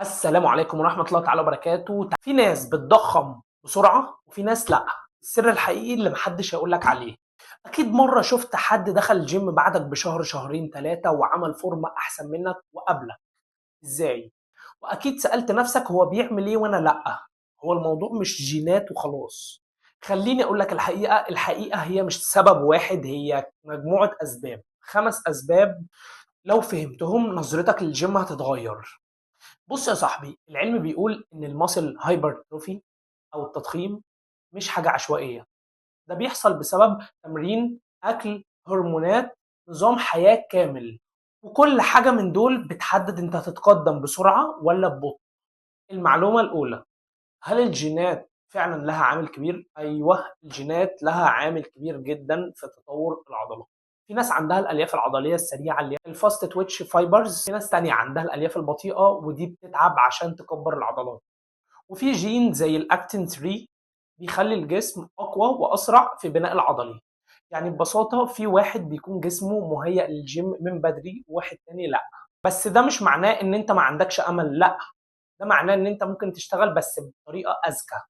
السلام عليكم ورحمة الله تعالى وبركاته. في ناس بتضخم بسرعة وفي ناس لأ. السر الحقيقي اللي محدش هيقولك عليه. أكيد مرة شفت حد دخل الجيم بعدك بشهر شهرين ثلاثة وعمل فورمة أحسن منك وقبلك، إزاي؟ وأكيد سألت نفسك هو بيعمل إيه وأنا لأ. هو الموضوع مش جينات وخلاص. خليني أقولك الحقيقة، الحقيقة هي مش سبب واحد، هي مجموعة أسباب، 5 أسباب لو فهمتهم نظرتك للجيم هتتغير. بص يا صاحبي، العلم بيقول ان ال muscle hypertrophy او التضخيم مش حاجة عشوائية، ده بيحصل بسبب تمرين، اكل، هرمونات، نظام حياة كامل، وكل حاجة من دول بتحدد انت هتتقدم بسرعة ولا ببطء. المعلومة الاولى، هل الجينات فعلا لها عامل كبير؟ ايوه، الجينات لها عامل كبير جدا في تطور العضلات. في ناس عندها الالياف العضلية السريعة اللي هي ال fast twitch fibers، في ناس تانية عندها الالياف البطيئة ودي بتتعب عشان تكبر العضلات. وفي جين زي الاكتين 3 بيخلي الجسم اقوى واسرع في بناء العضلي. يعني ببساطة في واحد بيكون جسمه مهيأ للجيم من بدري وواحد تاني لا. بس ده مش معناه ان انت ما عندكش امل، لا، ده معناه ان انت ممكن تشتغل بس بطريقة اذكى.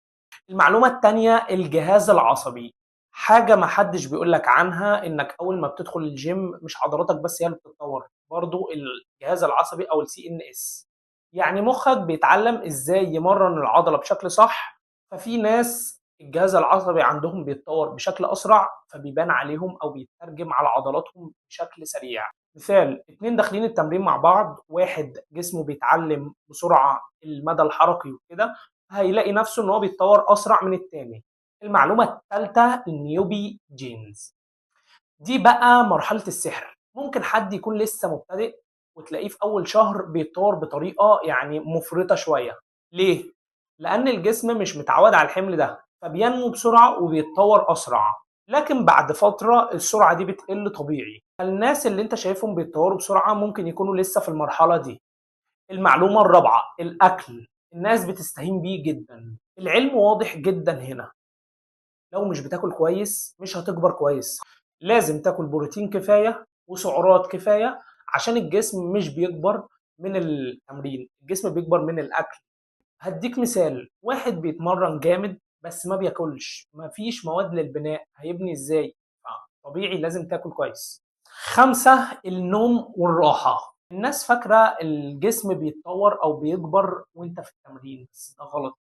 المعلومة التانية، الجهاز العصبي. حاجة ما حدش بيقولك عنها، انك اول ما بتدخل الجيم مش عضلاتك بس هي اللي بتتطور، برضو الجهاز العصبي او ال CNS. يعني مخك بيتعلم ازاي يمرن العضلة بشكل صح. ففي ناس الجهاز العصبي عندهم بيتطور بشكل اسرع، فبيبان عليهم او بيترجم على عضلاتهم بشكل سريع. مثال، 2 داخلين التمرين مع بعض، واحد جسمه بيتعلم بسرعة المدى الحركي وكده، هيلاقي نفسه ان هو بيتطور اسرع من التاني. المعلومة الثالثة، ال newbie gains. دي بقى مرحلة السحر. ممكن حد يكون لسه مبتدئ وتلاقيه في أول شهر بيتطور بطريقة يعني مفرطة شوية. ليه؟ لأن الجسم مش متعود على الحمل ده، فبينمو بسرعة وبيتطور أسرع. لكن بعد فترة السرعة دي بتقل طبيعي. الناس اللي انت شايفهم بيتطوروا بسرعة ممكن يكونوا لسه في المرحلة دي. المعلومة الرابعة، الأكل. الناس بتستهين بيه جدا. العلم واضح جدا هنا، لو مش بتاكل كويس مش هتكبر كويس. لازم تاكل بروتين كفاية وسعرات كفاية، عشان الجسم مش بيكبر من التمرين، الجسم بيكبر من الاكل. هديك مثال، واحد بيتمرن جامد بس ما بياكلش، ما فيش مواد للبناء، هيبني ازاي؟ طبيعي لازم تاكل كويس. 5، النوم والراحة. الناس فاكره الجسم بيتطور او بيكبر وانت في التمرين، بس ده غلط.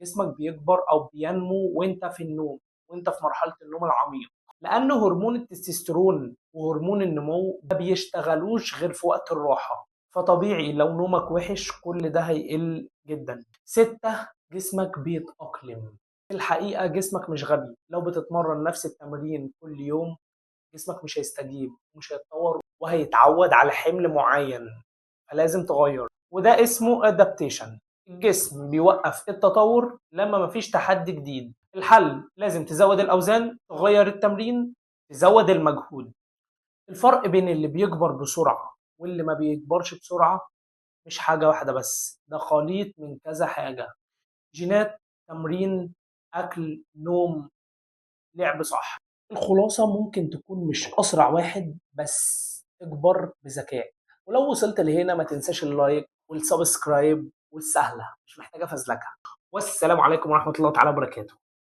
جسمك بيكبر او بينمو وانت في النوم، وانت في مرحلة النوم العميق، لان هرمون التستوستيرون وهرمون النمو ما بيشتغلوش غير في وقت الراحة، فطبيعي لو نومك وحش كل ده هيقل جدا. 6، جسمك بيتاقلم. في الحقيقة جسمك مش غبي، لو بتتمرن نفس التمرين كل يوم جسمك مش هيستجيب، مش هيتطور، وهيتعود على حمل معين، فلازم تغير، وده اسمه adaptation. الجسم بيوقف التطور لما مفيش تحدي جديد. الحل لازم تزود الأوزان، تغير التمرين، تزود المجهود. الفرق بين اللي بيكبر بسرعة واللي ما بيكبرش بسرعة مش حاجة واحدة بس، ده خليط من كذا حاجة: جينات، تمرين، أكل، نوم، لعب صح. الخلاصة ممكن تكون مش أسرع واحد، بس تكبر بذكاء. ولو وصلت لهنا ما تنساش ال like وال subscribe والسهلة، مش محتاجة فزلكة. والسلام عليكم ورحمة الله تعالى وبركاته.